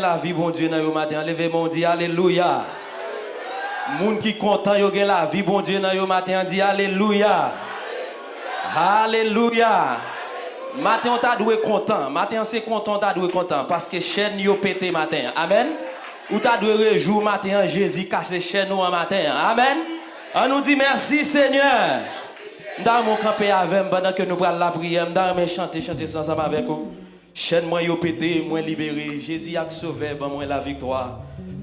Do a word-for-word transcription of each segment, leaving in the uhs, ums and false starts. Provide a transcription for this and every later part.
lavi Bondye nan yo maten an, leve men w, di alelouya. Moun ki kontan yo gen lavi Bondye nan yo maten an, di alelouya. Alelouya. Maten w ta dwe kontan. Maten an se kontan w ta dwe kontan. Paske chèn yo pete maten an. Amèn. Ou ta dwe rejwi w maten an. Jezi kase chèn ou an maten an. Amèn. Ann nou di mèsi Senyè. M ta renmen w kanpe avè m pandan ke nou pral lapriyè. M ta renmen chante chante sa ansanm avèk ou. Chèn mwen yo pete, mwen libere. Jezi ak Sovè ban mwen laviktwa.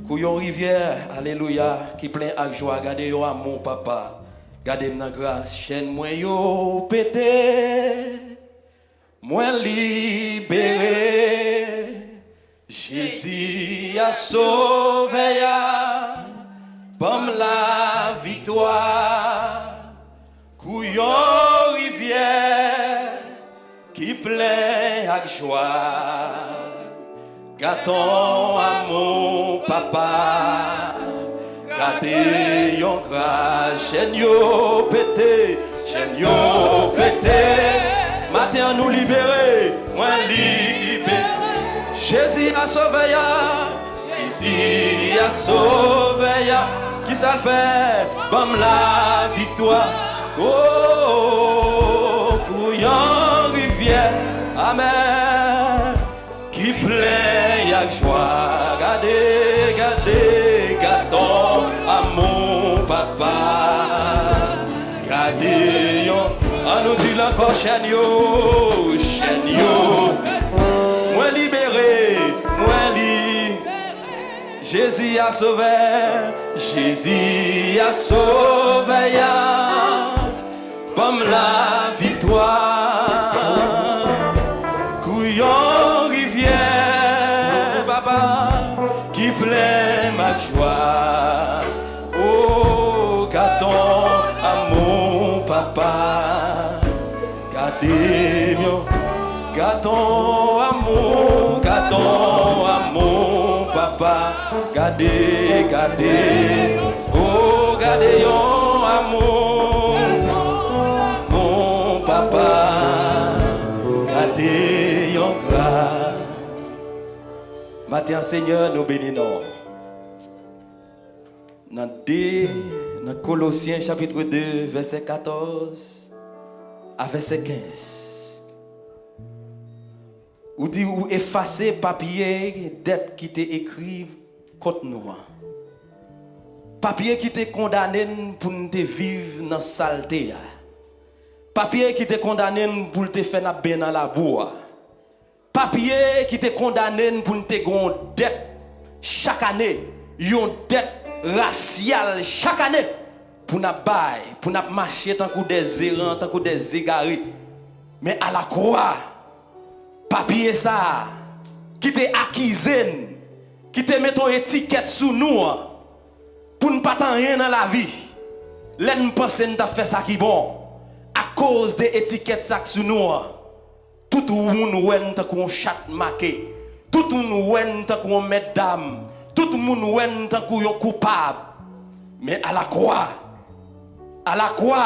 Kou yon rivyè, alelouya, ki plen ak jwa. Gade yon amou, Papa. Gade m nan gras. Chèn mwen yo pete, mwen libere. Jezi a Sovè a, ban m laviktwa. Kou yon rivyè ki plen ak jwa. Gade yon amou, Papa. Gade yon gras. Chèn yo pete, chèn yo pete. Maten an nou libere, mwen libere. Jezi a Sovè a. Jezi a Sovè a. Kisa l fè? Ban m laviktwa. Oh, kou yon rivyè. Amèn. Ki plen ak jwa. Gade, gade, gade yon amou, Papa. Gade yon. Ann nou di l ankò, chèn yo, chèn yo. Mwen libere, mwen li. Jezi a Sovè, Jezi a Sovè a. Ban m laviktwa. Kou yon rivyè, Papa, ki plen ak jwa. Oh, gade yon amou, Papa. Gade yon, gade yon amou, gade yon amou, Papa. Gade, gade, oh, gade yon amou, mon Papa. Gade yon gras. Maten an, Senyè, nou beni non w. Nan de, nan Kolosyen chapit de, vèsè katòz a vèsè kenz. Ou di ou efase papye dèt ki te ekri kont nou an. Papye ki te kondane n pou n te viv nan salte a. Papye ki te kondane n pou l te fè n ap benyen nan labou a. Papye ki te kondane n pou n te gen yon dèt chak ane, yon dèt rasyal chak ane, pou n ap bay, pou n ap mache tankou dè zeran, tankou dè zegare. Men alakwa, papye sa a ki te akize n, ki te met yon etikèt sou nou an, pou n pa t anyen nan lavi, lè n panse n t ap fè sa ki bon, akoz de etikèt sa k sou nou an, tout moun wè n tankou yon chat make. Tout moun wè n tankou yon mètdam. Tout moun wè n tankou yon koupab. Men alakwa, alakwa,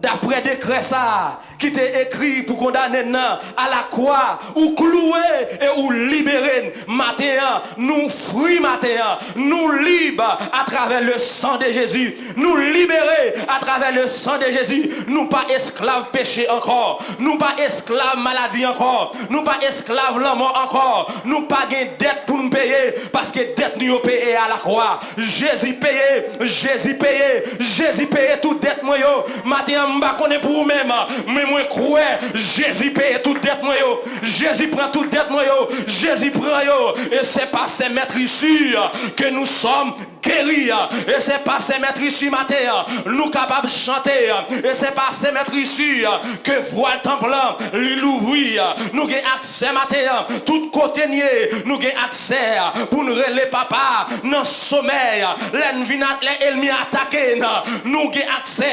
daprè dekrè sa a ki te ekri pou kondane n nan, alakwa, ou klouwe e ou libere n. Maten an, nou fri maten an. Nou lib atravè le sang de Jésus. Nou libere atravè le sang de Jésus. Nou pa esklav peche ankò. Nou pa esklav maladi ankò. Nou pa esklav lanmò ankò. Nou pa gen dèt pou n peye, paske dèt nou yo peye alakwa. Jezi peye, Jezi peye, Jezi peye tout dèt mwen yo. Maten an, m pa konnen pou ou menm, men mwen kwè Jezi peye tout dèt mwen yo. Jezi pran tout dèt mwen yo. Jezi pran yo. Et c'est par ces meurtrissures que nous sommes guéris. Et c'est par ces meurtrissures maten an, nou kapab chante. Et c'est par ces meurtrissures que vwal tanp lan li louvri. Nou gen aksè maten an, tout kote n ye, nou gen aksè pou n rele Papa nan somèy. Lè n vin a, lè ènmi atake n, nou gen aksè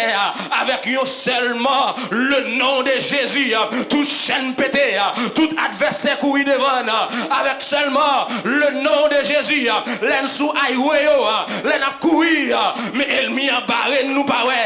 avèk yon sèl mo, le nom de Jésus. Tout chèn pete, tout advèsè kouri devan n, avèk sèlman le nom de Jésus. Jezi, lè n sou highway yo, lè n ap kouri, men ènmi an bare n, nou pa wè,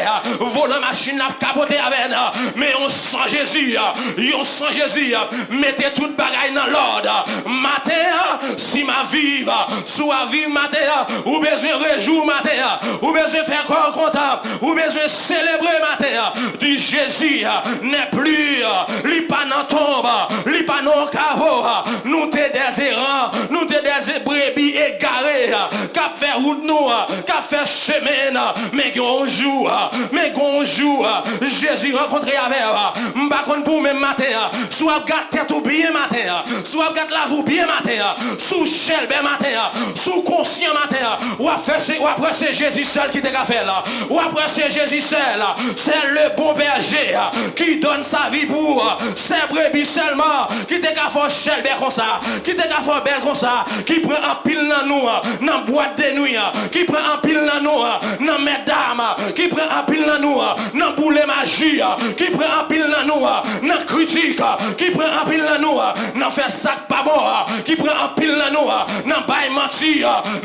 volan machin ap kapote avè n, men yon san Jezi, yon san Jezi mete tout bagay nan lòd. Maten an, si m ap viv, si w ap viv maten an, ou bezwen rejwi w maten an, ou bezwen fè kò w kontan, ou bezwen selebre maten an. Di Jezi n'est plus, li pa nan tonb, li pa nan kavo. Nou te dè zeran, nou te dè brebi egare k ap fè wout nou, k ap fè chemen. Men gen yon jou, men gen yon jou, Jezi rankontre avè w. M pa konn pou ou menm maten an, si w ap gad tèt ou byen maten an, si w ap gad lavi w byen maten an, si w chèlbè maten an, si w konsyan maten an, w ap fè se, w ap wè se Jezi sèl ki te ka fè l. W ap wè se Jezi sèl, c'est le bon berger qui donne sa vie pour ses brebis sèlman ki te ka fè w chèlbè konsa, ki te ka fè w bèl konsa, ki pran anpil nan nou nan bwat de nwi, ki pran anpil nan nou nan mètdam, ki pran anpil nan nou nan boule maji, ki pran anpil nan nou nan kritik, ki pran anpil nan nou nan fè sa k pa bon, ki pran anpil nan nou nan bay manti.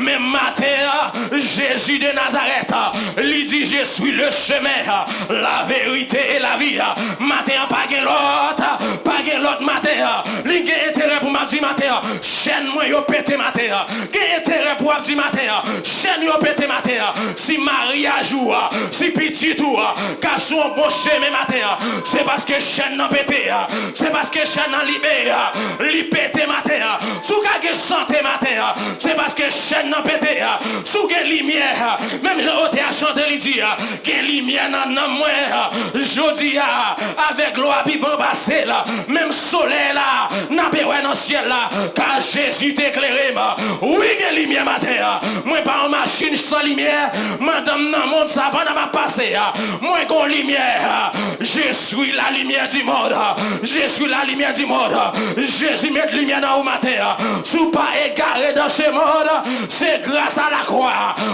Men maten an, Jezi de Nazarèt, li di, je suis le chemin, la vérité et la vie. Maten an, pa gen lòt, pa gen lòt maten an. Li gen enterè pou m ap di maten an, chèn mwen yo pete maten an. Gen enterè pou w ap di maten an, chèn yo pete maten an. Si maryaj ou, si pitit ou ka sou yon bon chemen maten an, se paske chèn nan pete. Se paske chèn nan libe, li pete maten an. Si w ka gen sante maten an, se paske chèn nan pete. Si w gen limyè, menm jan otè a chante, li di, gen limyè nan nanm mwen. Jodi a, avèk glwa pi bon pase l, menm solèy la, n ape wè nan syèl la, ka Jezi te klere m. Wi, gen limyè maten an. Mwen pa yon machin san limyè. Madanm nan mond sa pandan m ap pase a, mwen gon limyè. Je suis la lumière du monde. Je suis la lumière du monde. Jezi met limyè nan ou maten an. Si w pa egare dans ce monde, se gras a lakwa.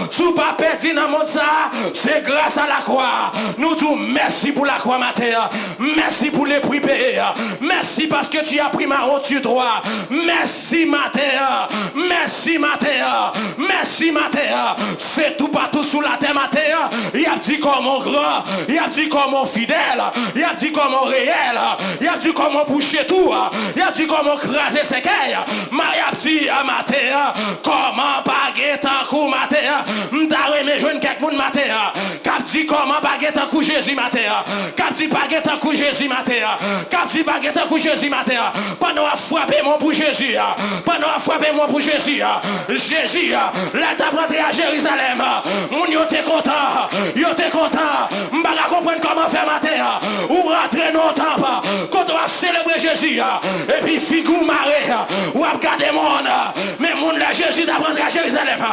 Si w pa pèdi nan mond sa, se gras a lakwa. Nou di w mèsi pou lakwa maten an. Mèsi pou le prix payé. Mèsi paske tu as pris ma honte sur toi. Mèsi maten an. Mèsi maten an. Mèsi maten an. Se toupatou sou latè maten an, y ap di kòman w gran, y ap di kòman w fidèl, y ap di kòman w reyèl, y ap di kòman w bouche tou, y ap di kòman w kraze sèkèy. Ma-, y ap di, a, maten an, kòman pa gen tankou maten an. M ta renmen jwenn kèk moun maten an k ap di kòman pa gen tankou Jezi maten an, k ap di pa gen tankou Jezi maten an, k ap di pa gen tankou Jezi maten an. Pandan w ap frape men w pou Jezi a, pandan w ap frape men w pou Jezi a, Jezi a, lè l t ap rantre a Jerizalèm, moun yo te kontan, yo te kontan. M pa ka konprann kòman fè maten an ou rantre nan yon tanp kote w ap selebre Jezi a, epi figi w mare, w ap gade moun. Men moun, lè Jezi t ap rantre a Jerizalèm,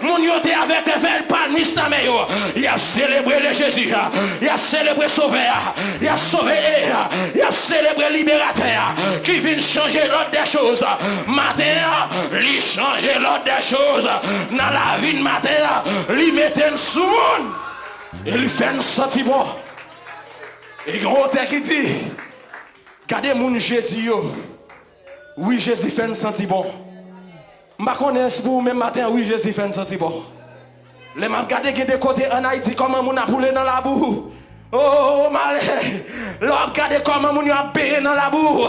moun yo te avèk vèl palmis nan men yo. Y ap selebre le Jezi a. Y ap selebre Sovè a. Y ap sove, e, y ap selebre Liberatè a ki vin chanje lòd dè choz. Maten an, li chanje lòd dè choz nan lavi n maten an. Li mete n sou moun. E li fè n santi bon. E gen yon otè ki di, gade moun Jezi yo. Wi, Jezi fè n santi bon. M pa konnen si pou ou menm maten an, wi, Jezi fè n santi bon. Lè m ap gade gen de kote ann Ayiti, kòman moun ap woule nan labou. O, malè. Lè w ap gade kòman moun yo ap benyen nan labou.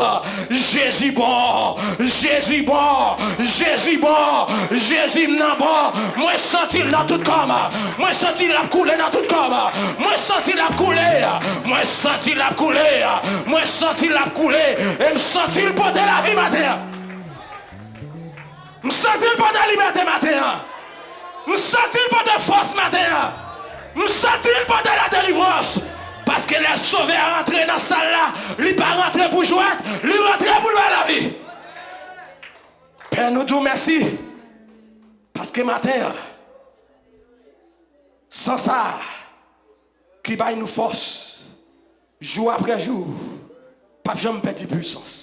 Jezi bon, Jezi bon, Jezi bon, Jezi m nan bon. Mwen santi l nan tout kò m. Mwen santi l ap koule nan tout kò m. Mwen santi l ap koule. Mwen santi l ap koule. Mwen santi l ap koule. E m santi l pote lavi maten an. M santi l pote libète maten an. M santi l pote fòs maten an. M santi l pote ladelivrans. Paske lè Sovè a rantre nan sal la, li pa rantre pou jwèt, li rantre pou l bay lavi. Pè, nou di w mèsi. Paske maten an, san sa a ki bay nou fòs, jou apre jou, p ap janm pèdi pwisans.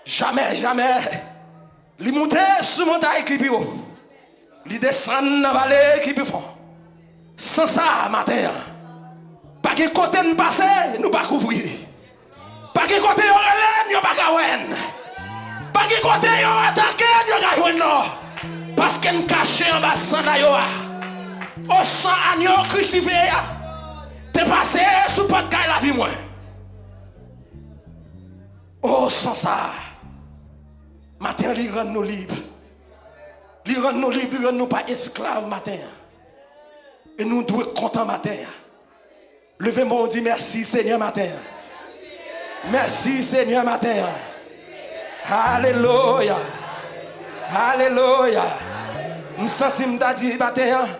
Jamè, jamè. Li moute sou montay ki pi wo. Li desann nan vale ki pi fon. San sa a, maten an, pa gen kote n pase, nou pa kouvri. Pa gen kote yo rele n, yo pa ka wè n. Pa gen kote yo atake n, yo ka jwenn nou. Paske m kache anba sandal yo a. O san anyo krisifye a te pase sou pòt kay lavi mwen. O san sa a, maten an li rann nou lib. Li rann nou lib, li rann nou pa esklav maten an. E nou dwe kontan maten an. Leve men w di mèsi Senyè maten an. Mèsi Senyè maten an. Alelouya. Alelouya. M santi m ta di maten an,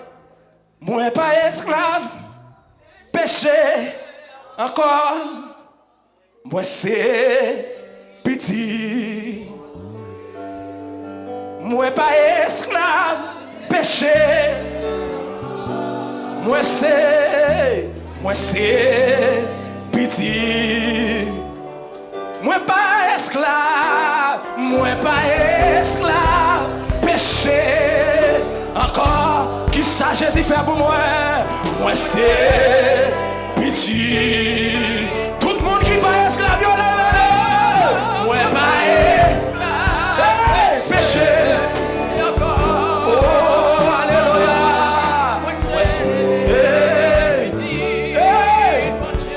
mwen pa esklav peche ankò. Mwen se pitit. Mwen pa esklav peche. Mwen se, mwen se pitit. Mwen pa esklav, mwen pa esklav peche ankò. Kisa Jezi fè pou mwen? Mwen se pitit. Tout moun ki pa esklav yo leve nou. Mwen pa esklav peche. Oh, alelouya. Mwen se, hey, hey.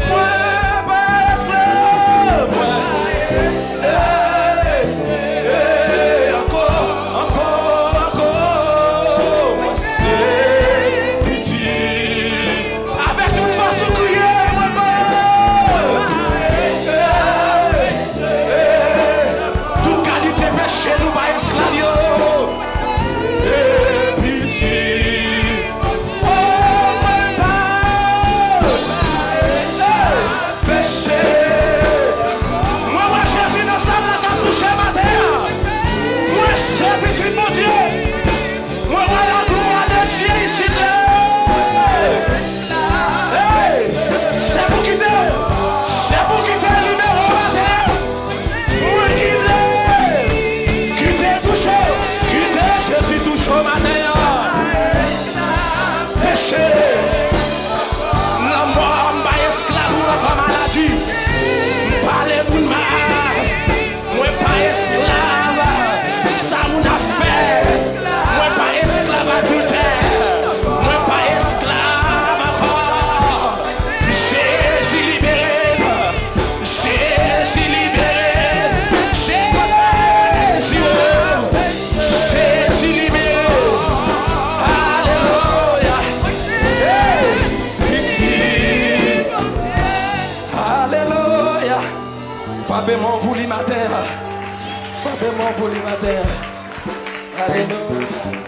Mwen pa esklav, mwen. Hey, hey, ankò, ankò, ankò. Mwen se pitit. Avèk tout fòs ou kriye, mwen pa. Hey, hey. Tout kalite peche nou pa esklav yo. Hey, pitit. Oh, mwen pa peche. Mwen wè Jezi nan sal la k ap touche maten an. Mwen se pitit Bondye. Mwen wè la glwa de Dye isit la. Hey, se pou kite, se pou kite libere maten an. Mwen kite, kite touche, kite Jezi touche w maten an. Peche, lanmò, m pa esklav ou ankò, maladi. M pale moun mal. Mwen pa esklav sa moun ap fè. Mwen pa esklav adiltè. Mwen pa esklav ankò. Jezi libere m. Jezi libere m. Jezi, oh. Jezi libere m. Alelouya. Hey, pitit. Alelouya. Frape men w pou li maten an. Frape men w pou li maten an. Alelouya.